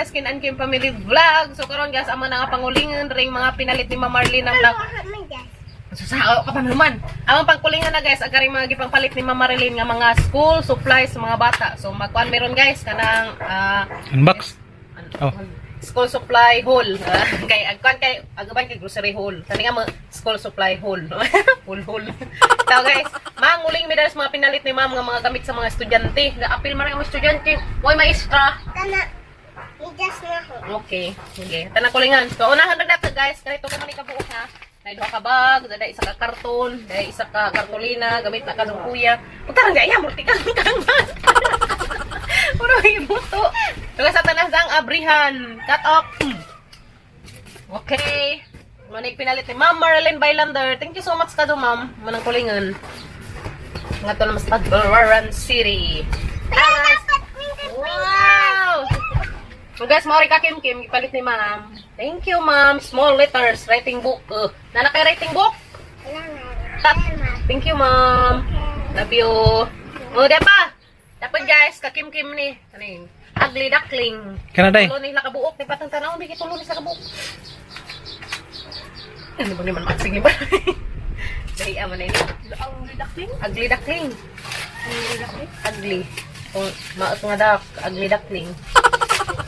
guys, Kin and Kim Family Vlog. So karon guys, amo na nga pangulingan ring mga pinalit ni Ma'am Marlene ng vlog. Susao ka pa naman. Among pangkulingan na guys, ang karing mga gipangpalit ni Ma'am Marilyn nga mga school supplies sa mga bata. So magkuan meron guys kanang Unbox. Oh. School supply haul. Kay agkuan kay agaban kay grocery haul. Kani nga mga school supply haul. Haul haul. So guys, manguling mi dahil sa mga pinalit ni Ma'am nga mga gamit sa mga estudyante. Ga-apil man ang mga estudyante. Way maestra. Kana, ijas na ko. Okay. Sige. Tanang kulingan. So, unahan na natin guys. Ganito ka man ikabuok ha. Dahil duha ka bag, dahil isa ka karton, dahil isa ka kartolina, gamit na ka kuya. Puta rang gaya, murti ka kang man. Puro ibuto. So guys, ato na ang abrihan. Cut off. Okay. Manig pinalit ni Ma'am Marilyn Bylander. Thank you so much kado, Ma'am. Manang kulingan. Nga to na mas Tagbilaran City. Kaya dapat twinkle. Wow! So guys, maori ka Kim Kim, ipalit ni Ma'am. Thank you, Ma'am. Small letters, writing book. Nana kay writing book? Tap. Thank you, Ma'am. Love you. Oh, di pa. Dapat guys, ka Kim Kim ni. Ano yun? Ugly duckling. Kana day. Tulo ni nakabuok ni patang tanaw, may tulo ni sa kabuok. Ano ba naman maksig ni ba? Dahil ama na yun. Ugly duckling? Ugly duckling. Ugly duckling? Ugly. Kung maot nga duck, ugly duckling.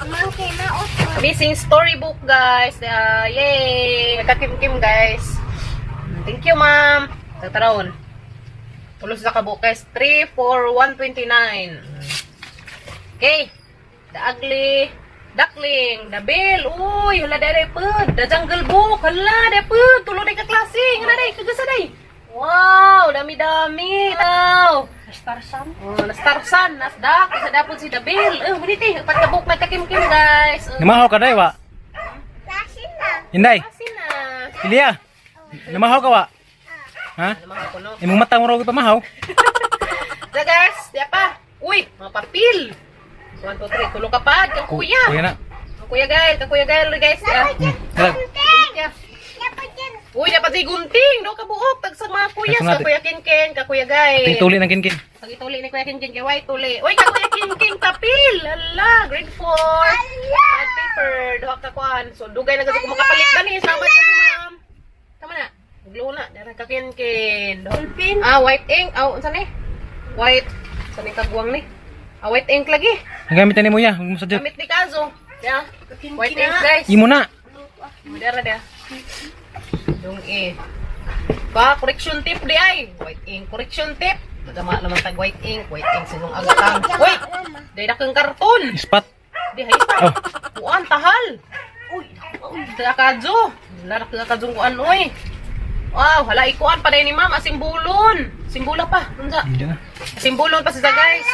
Monkey, maot. Amazing storybook, guys. Yay! Nagkakim-kim, guys. Thank you, Ma'am. Tatarawon. Tulos sa kabuok, guys. 3, 4, 129. Okay. The Ugly Duckling. The Bell. Uy, hala day pud. The Jungle Book. Hala, day pud. Tulo day ka klase. Nga day, kagasa day. Wow, dami-dami. Wow. Starsan? Oh, nastarsan, nasdak, isa dapon si The Bell. Eh, bonite, pagkabuk nagkakim-kim, guys. Oh. Namahaw ka day wa. Lasin na. Inday. Asin na. Ilya. Namahaw ka wa. Ha? Ano mga kuno? Imong mata mo raw pamahaw. So guys, di pa. Uy, mga papel. 1, 2, 3. Tulong ka pa. Kang kuya. Kuya na. Kang Kuya Gael. Kang Kuya Gael, guys. Ya. Dalag. Ya. Dapat yan. Uy, dapat si gunting. Do ka buok. Tagsag mga kuya. Tagsag Sa natin. Kuya Kinkin. Ka Kuya Gael. Ting tuli ng kinkin. Pag ituli ni Kuya Kinkin. Kay White tuli. Uy, ka Kuya Kinkin. Papel. Ala, grade 4. Pad paper. Duha ka kuan. So, dugay na kasi kung makapalit ba ni. Salamat ka ma'am. Tama na. Glue na. Dara ka Kinkin. Pulpin. Ah, white ink. Ah, unsa ni? White. Sa ni kagwang ni? Ah, white ink lagi. Ang gamit na ni mo ya, huwag mo sa Gamit ni Kazo. Yeah. White ink, guys. Imo na. Dara dia. Yung E. Pa, correction tip di ay. White ink, correction tip. Madama naman tag white ink. White ink sinong agtang. Wait! Dahil na kang karton. Ispat. Di hay pa. Oh. Kuan, tahal. Uy, uy, kadzo. Wala na kadzo kuan, uy. Wow, hala ikuan pa ni ma'am asimbulon. Simbula pa. Unsa? Hindi na. Asimbulon pa siya guys.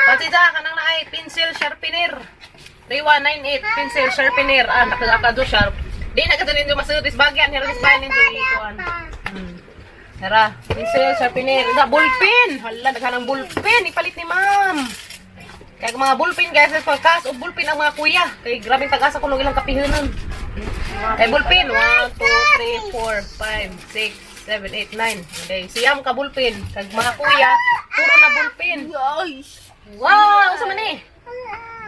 Pati siya kanang naay pencil sharpener. 3198 pencil sharpener. Ah, nakakado sharp. Di na kasi ninyo masunod is bagyan hera is bagyan ninyo ikuan. Tara, pencil sharpener. Da ballpen. Hala daghan ang ballpen ipalit ni ma'am. Kaya mga ballpen guys, sa pagkas o ballpen ang mga kuya. Kay grabing tag-asa kuno ilang kapihanan. Kay ballpen 1 2 3 4 5 6 7 8 9. Okay, siyam ka ballpen. Kag mga kuya, puro na ballpen. Guys. Wow, unsa man eh?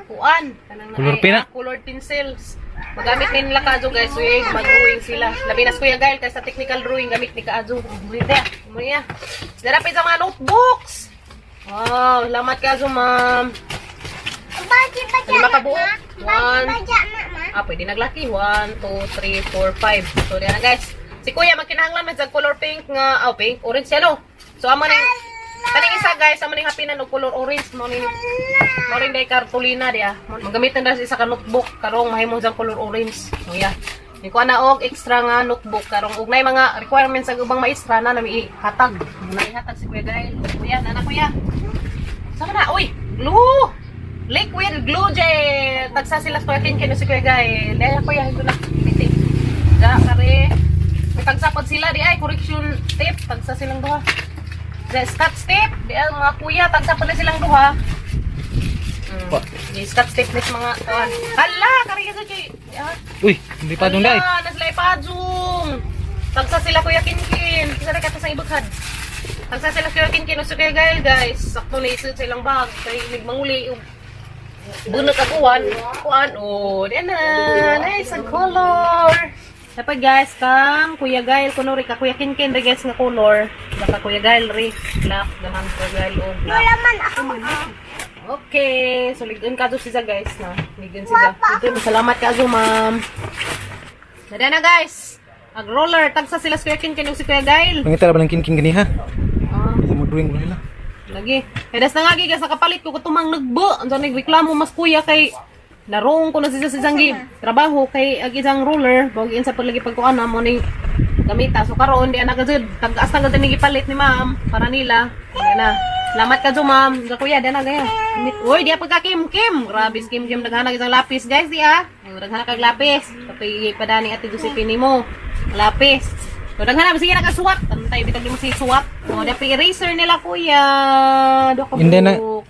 Kuan, kanang Color naay, pen na. ah, colored pencils. Magamit ni nila kaadyo guys, so eh, mag-drawing sila. Labi na si Kuya Gael kay sa technical drawing gamit ni kaadyo. Umuya, umuya. Darapit sa mga notebooks. Wow, salamat kaadyo, ma'am. Bagi ba dyan, Lima ka buok. ma? Bagi One. ba dyan, ma? Ah, pwede naglaki. 1, 2, 3, 4, 5. So, diyan na guys. Si Kuya, magkinahanglan man sa color pink nga, oh, pink, orange yan, oh. So, amo ning, kaning isa guys, amo ning hapinan og color orange. Mo ning day kartulina diya. Magamit na sa isa ka notebook, karong mahimong sa color orange. So, yeah. Ni kuha na og extra nga notebook karong og nay mga requirements ang ubang maestra na nami ihatag. Na ihatag si Kuya Gael. Kuya, nana kuya. Sama na, uy, glue! Liquid glue gel! Tagsa sila Kuya Ken Ken o si Kuya Gael. Dahil kuya, ito na. Piti. Da, kare. May tagsapod sila, di ay, correction tape. Tagsa silang duha. The scotch tape. Di ay, mga kuya, tagsapod na silang duha. Pa. Di scotch tape ni mga tuan. Hala, kare kasi kay. Ah. Uy, hindi pa dong day. Hala, nasila ipadung. Tagsa sila Kuya Kinkin. Kisa na kata sa ibukhad. Tagsa sila Kuya Kinkin o si Kuya Gael, guys. Sakto na isod sa ilang bag. Kay nagmanguli. Bunot ako one. Kuan. Oh, di na. Nice ang color. Dapat guys, kang Kuya Gail kuno ri ka Kuya Kinkin ri guys nga color. Baka Kuya Gail ri black naman Kuya Gail o black. Wala man ako. Okay, so ligdon ka to siya guys na. Ligdon siya. Ligdon, salamat ka ma'am. Nada na guys. Ag roller tagsa sila si Kuya Kinkin ug si Kuya Gail. Mangita ra ba ng Kinkin ganiha? Ah. Kasi mo drawing mo nila. Lagi. Kaya das na nga guys, nakapalit ko kutumang nagbo. Ang dyan nagreklamo mas kuya kay narong ko na siya sa isang trabaho kay ag isang ruler bog in sa paglagi pagkuan na mo ning gamita. So karon di anak gud tag-as na gud ni gipalit ni ma'am para nila. Di na. Salamat ka ma'am. Ga kuya di na gaya. Uy, di pa ka Kim Kim. Grabe si Kim Kim daghan isang lapis guys di ah. Oh, daghan kag lapis. Kapay padani Ate Josephine nimo. Lapis. So daghan na sige na ka suwat. Tantay bitag nimo si suwat. Oh, di pa eraser nila kuya. Do ka Hindi na. buhok.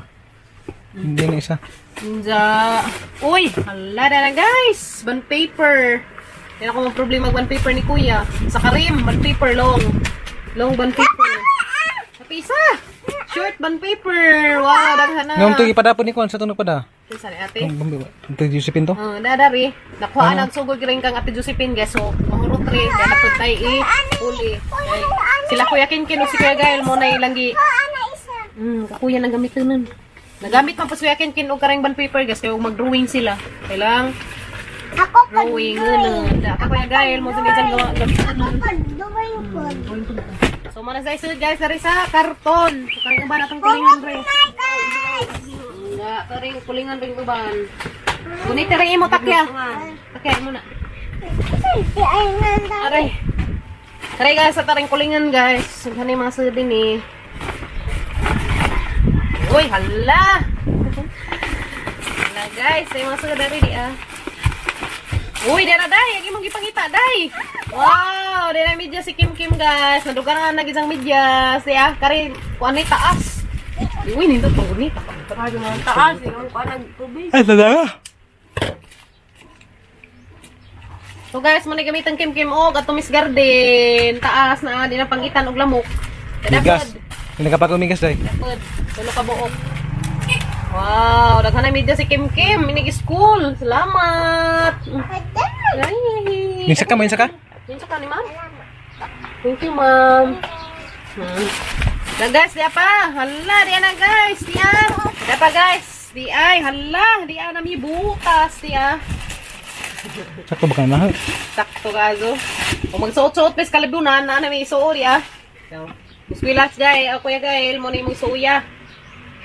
Hindi na isa. Inja. Uy, hala na na guys. Bond paper. Hindi na ako problema mag bond paper ni kuya. Sa karim, bond paper long. Long bond paper. Tapi isa. Short bond paper. Wow, daghan na. Ngam to ipadapon ni kuan sa tunog pada. Isa ni ate. Ang bambi ba? Ito Josephine to. Oh, dadari. Nakuha ang sugod rin kang Ate Josephine guys. So, mahurot rin. Kaya napod tayo i uli. Ay, sila Kuya Kinkin o si Kuya Gael mo na ilang gi Ano isa? Kakuya nang gamit nun. Nagamit man pa si Kuya Kinkin og kareng bond paper guys kay ug mag-drawing sila. Kailang Ako pag drawing nun. Da ka Kuya Gael mo sa minsan gawa gamit nun. Pag drawing po. So mana sa isod guys dari sa karton. So kareng uban atong kulingan re. Hi guys! Nga karing kulingan ring uban. Gunit rin imo takya. Takya mo na. Di ay nanda. Aray. Aray guys, sa taring kulingan guys. Sughan yung mga sud din eh. Uy, hala! Hala guys, ay mga sud dari di ah. Uy, dara day, ang imong gipangita day. Wow, dara media si Kim Kim guys. Nadugan nga nag isang medyas, di ah. Kari kuan ni taas. Uy, nindot pang gunita. Taas, yung kuan nagtubig. Ay, talaga. So guys, mo ni gamitan Kim Kim og ato Miss Garden. Taas na di na pangitan og lamok. Migas. Hindi ka pa kumigas day. Dapat. Tulo ka buok. Wow, daghan na media si Kim Kim, inig school. Salamat. Ay. Minsa ka, minsa ka? Minsa ka ni ma'am? Thank you, ma'am. Na guys, di pa. Hala, di na guys. Di ah. Di pa guys. Di ay, hala, di ah nami bukas, di ah. Sakto ba ka na? Sakto gazo. Kung magsuot-suot pes kalibunan, na na may isuot di ah. So, Eskwela day, ako ya Gael, mo na imong suya.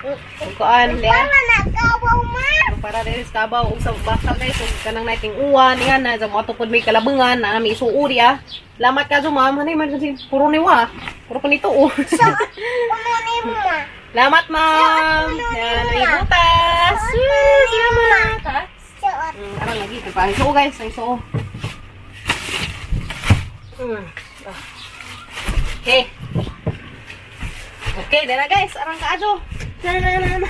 Kung kuan, di ah. Ano nagawaw ma? Para diri sa kabaw ug sa baka guys ug kanang nating uwan nga na sa mga tupod may kalabangan na may isuuri ah. Salamat ka ma'am. Hanay man kasi puro ni wa. Puro pa nito oh. Ano ni mo ma? Salamat ma'am. Yan, may butas. Yes, salamat. Ha? Suot. Aron lagi kay pa. Suo guys, ay suo. Ah. Okay. Okay, dara guys, arang kaadyo. Na na na na.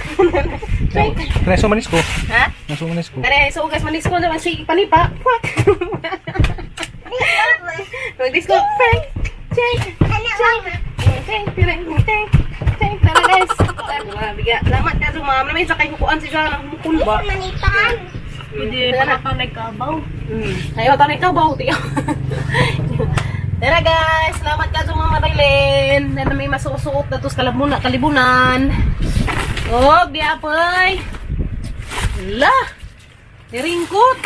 Na. Nasa manis ko. Ha? Nasa manis ko. Kaya so guys, manis ko naman si panipa. Kwak. Mag-disco. Prank. Check. Ano mama? Check. Check. Check. Check. Tara guys. Tara, biga. Salamat ka ma'am. Namin sa kay kukuan si siya ng mukul ba. Manitaan. Pwede Tara. pa nagkabaw. Ayaw tanay ka ba? Tiyo. Tara guys, salamat ka sa mga Marilyn. Na may masusuot na tos kalabuna, kalibunan. Og di apoy. La. Ni Raincoat.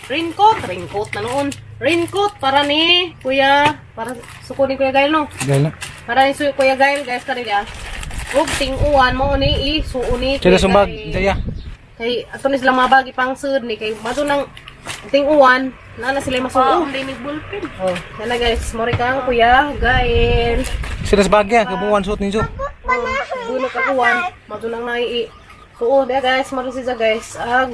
Raincoat, raincoat na noon. Raincoat para ni Kuya, para suko ni Kuya Gail no. Gaya na. Para ni Kuya Gail guys kani dia. Og ting-uwan mo ni i suo ni Sila Kuya sumbag. Gail. Jaya. Kay ato ni sila mga bagi pang sud ni kay bato nang ting-uwan na na sila masuo. Oh, hindi ni bullpen. Oh, yan na guys, more kang Kuya Gail. Sila sa bagya, kabuuan suot ninyo. Oh, buno ka uwan, mato nang nai. So, oh, diya guys, maro siya guys. Ag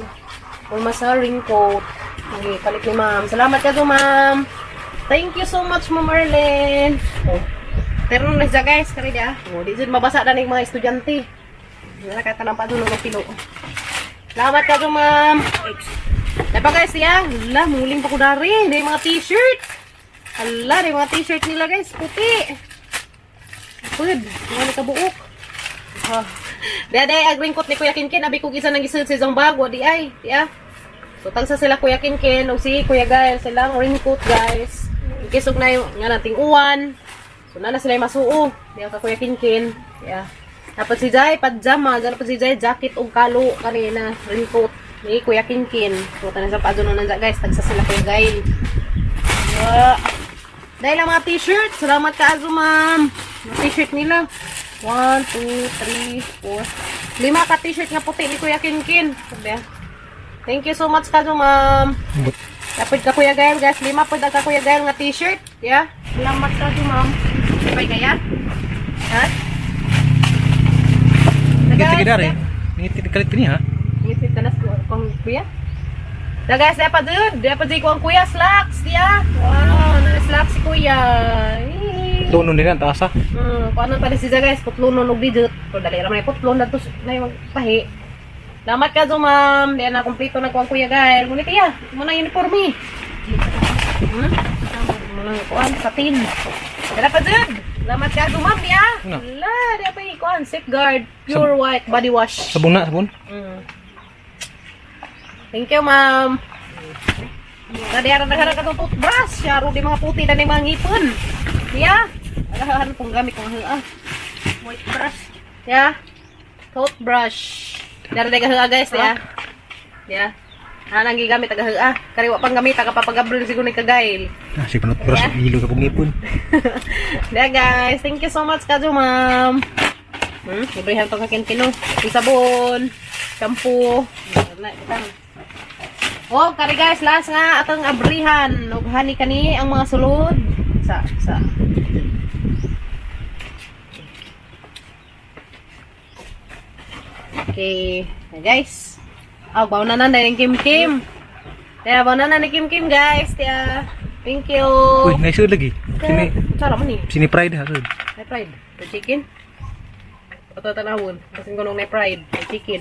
pumasa raincoat. Okay, palit ni ma'am. Salamat ka do, ma'am. Thank you so much, Ma'am Arlene. Oh. Pero na siya guys, kari diya. Oh, di jud mabasa na ning mga estudyante. Wala ka tanang pa doon ng pilo. Salamat ka do, ma'am. Dapat guys, diya. Hala, muling pa ko dari. Di mga t-shirt. Hala, di mga t-shirt nila guys, puti. Pud, mga nakabuok. Ha. Di ay ag raincoat ni Kuya Kinkin abi kog isa nang gisud sa isang bag wa di ay. Di ah. So tagsa sila Kuya Kinkin og si Kuya Gael silang raincoat, guys. In case og na yung nga nating uwan. So na na sila yung masuo. Di ang ka Kuya Kinkin. Yeah. Tapos si Jai pajama, gano pa si Jai jacket og kalo kanina raincoat ni Kuya Kinkin. So tanan sa paadto nun guys, tagsa sila Kuya Gael. Yeah. Dahil ang mga t-shirt. Salamat ka, Azu, ma'am. Mga t-shirt nila. 1, 2, 3, 4. Lima ka t-shirt nga puti ni Kuya Kinkin. Sabi ah. Thank you so much, Kazu, ma'am. Dapat ka, Kuya Gael, guys. Lima po ka, Kuya Gael, nga t-shirt. Yeah. Salamat ka di, ma'am. Sabay kaya? Ha? Ngiti ka dari. Ngiti ka kalit ha. Ngiti ka na kung kuya. Da guys, dapat dun. Dapat dun ko ang kuya slacks. Yeah. Wow, na slacks si kuya. Eh. Tunon din ang taas ah. Kung ano pala siya guys, putlonon og digit. So dali ra man ay putlon dato na yung magpahi. Salamat ka zo ma'am. Di na kompleto na ko ang kuya Gael. Ngunit iya, mo na uniforme. Mo na kuan satin. Dala pa jud. Salamat ka zo ma'am diya. Ano? La, di pa yung kuan safeguard pure white body wash. Sabon na, sabon. Thank you, ma'am. Tadi ara nagharap ka itong toothbrush. Yaro di mga puti na ni mga ngipon. Yeah. Agahan pong gamit kong ah. White brush. Yeah. Toothbrush. Dara di gahaa guys, ya. Yeah. Ah, nang gigamit aga ah. Kariwa pang gamit ka papagabril siguro ni kagail. Ah, si panot brush ilo ka pong ngipon. Yeah, guys. Thank you so much kadyo, ma'am. Librihan to ka kinkino. Yung sabon, shampoo. Na, itang. Oh, kari guys, last nga atong abrihan. Ug hani kani ang mga sulod sa Okay, na guys. Ah, baw na na dahil Kim Kim. Kaya baw na na ni Kim Kim guys. Kaya, thank you. Uy, naisod lagi. Sini Sara man ni. sini pride ha sud. May pride. May chicken. Ato tanawon. Kasi ko nung may pride. May chicken.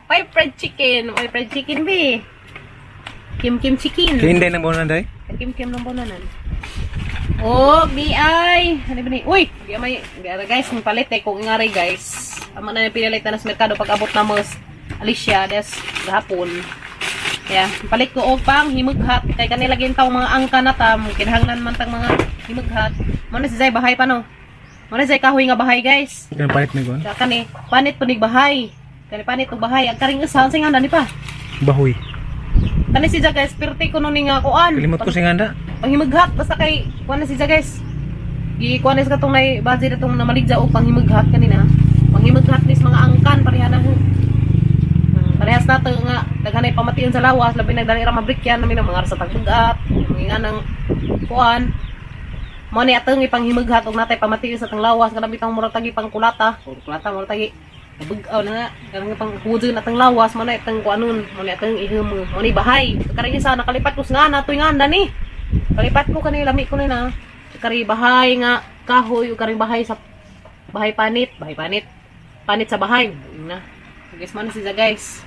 May fried chicken. May fried chicken, be. Kim Kim chicken. Kay inday nang bonan day. Kim Kim lang bonanan. Oh, BI. Ano ba ni? Uy, di may di ara guys, may palit eh kung ingari guys. Amo na yung pinalit na sa merkado pag abot na mos Alicia des gahapon. Yeah, palit ko og pang himughat kay kanila gintaw mga angka na tam, kinahanglan man tang mga himughat. Mo na si Zay bahay pa no. Mo na si Zay kahoy nga bahay guys. Kan palit ni gon. Kaya kani panit punig bahay. Kani panit og bahay ang karing usahan sing ni pa. Bahoy. Kani si Zay guys, pirti ko no ni nga kuan. Kalimot ko sing handa. Panghimughat basta kay kuan na si Zay guys. Gi kuan na sa katong nay budget atong namaligya og panghimughat kanina. Panghimughat nis mga angkan pareha na. Parehas nato nga daghanay pamation sa lawas labi nagdali ra mabrikyan namin ang mga sa tagbugat, mga nang kuan. Mo ni atong ipanghimughat og natay pamation sa tang lawas kana bitang mura tagi pangkulata, o kulata mura tagi nabug-aw na nga kanang pang hudon atang lawas mo na itang kuanon mo ni atong ihimo mo ni bahay karon sa nakalipat ko sa nga natoy nga ni kalipat ko kanila lami ko na kari bahay nga kahoy o kari bahay sa bahay panit bahay panit panit sa bahay Yun na. Guys man na siya guys.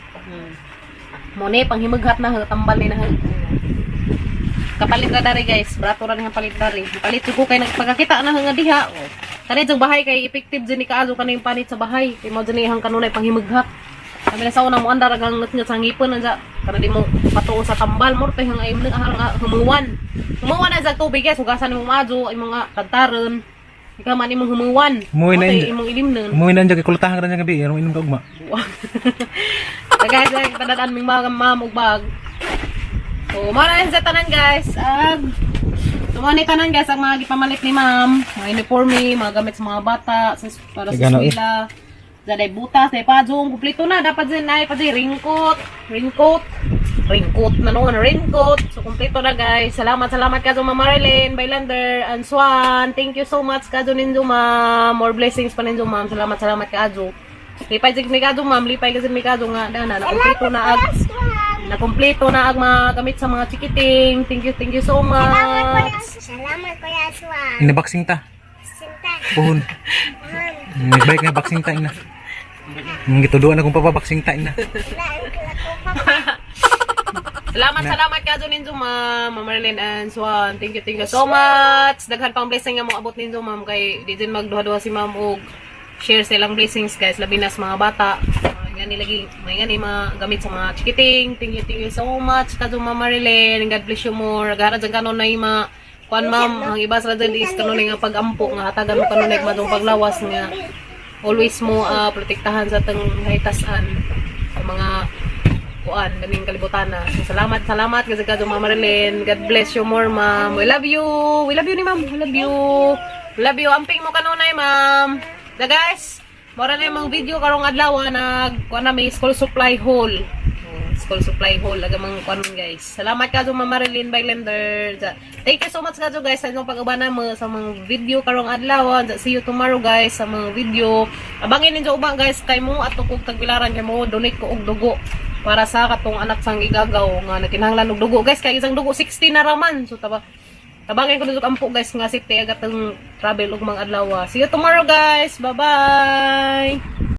Mo ni panghimughat na tambal ni na kapalit ra dari guys, brato ra nga palit dari. Palit ko kay nagpagakita na nga diha. Oh. Kani jung bahay kay effective jud ni kaazo kaning panit sa bahay. Kay mao jud ni hang kanunay panghimughat. Kami na sa unang mo andar ang ngatngat sa ngipon anja kana di mo patuo sa tambal mo tay hang ayom hang humuwan. Humuwan na sa tubig guys, hugasan mo maajo imong nga kantaron. Ikaw man imong humuwan. Humuwi na Mo tay yun. imong ilimnon. Umuwi na dyan kay kulatahan ka na dyan gabi. Ano inom ka ugma. So guys, like, tandaan ming mga ma'am ug bag. So, mao na yun sa tanan guys. Ag So, mao ni tanan guys ang mga gipamalit ni ma'am, mga uniforme, mga gamit sa mga bata sa para sa Nagano, eh. eskwela. Daday butas, day pajong, kumpleto na dapat din ay pati raincoat, raincoat, raincoat na noon, raincoat. So kumpleto na guys. Salamat, salamat kazo Ma'am Marilyn, Baylander, and Swan. Thank you so much kazo ninyo ma'am. More blessings pa ninyo ma'am. Salamat, salamat kazo. Lipay jud mi kazo ma'am, lipay kasi mi kazo nga dana na kumpleto na ag Aswang. na kumpleto na ang mga gamit sa mga chikiting. Thank you so Salamat Kuya much. Salamat Kuya Aswang. Inaboxing ta. Sinta. Puhon. Ma'am. Nagbalik na boxing ta ina. Gituduan akong papa boxing ta ina. Laan ko ako papa. Salamat, salamat kazo ninyo ma'am, Ma'am Marilyn and Swan. Thank you so much. Daghan pang blessing nga mo abot ninyo ma'am kay di din magduha-duha si ma'am og share silang blessings, guys, labi na sa mga bata. Mga gani lagi, mga gani mga gamit sa mga chikiting. Thank you so much kadto, Ma'am Marilyn. God bless you more. Gara dyan kanunay mga kuan, ma'am, ang iba sa dyan is kanunay nga pag-ampo nga hatagan mo kanunay madong paglawas nga always mo protektahan sa tang hitasan sa mga kuan ganing kalibutan na. So, salamat, salamat kasi kadto, Ma'am Marilyn. God bless you more, ma'am. We love you. We love you ni ma'am. We love you. We love you. Amping mo kanunay, ma'am. Da guys, mora na yung mga video karong adlaw nag kuan na may school supply haul. Oh, school supply haul aga mga kuan, guys. Salamat kadto, Ma'am Marilyn Bailender. Thank you so much kadto, guys, sa inyong pag-uban mo sa mga video karong adlaw. See you tomorrow, guys, sa mga video. Abangin ninyo uban, guys, kay mo ato kog Tagbilaran kay mo donate ko og dugo para sa katong anak sang igagaw nga nagkinahanglan og dugo, guys, kay isang dugo 60 na raman. So taba tabangin ko dito ampo, guys, nga safety agatang travel og mga adlaw. See you tomorrow, guys. Bye bye.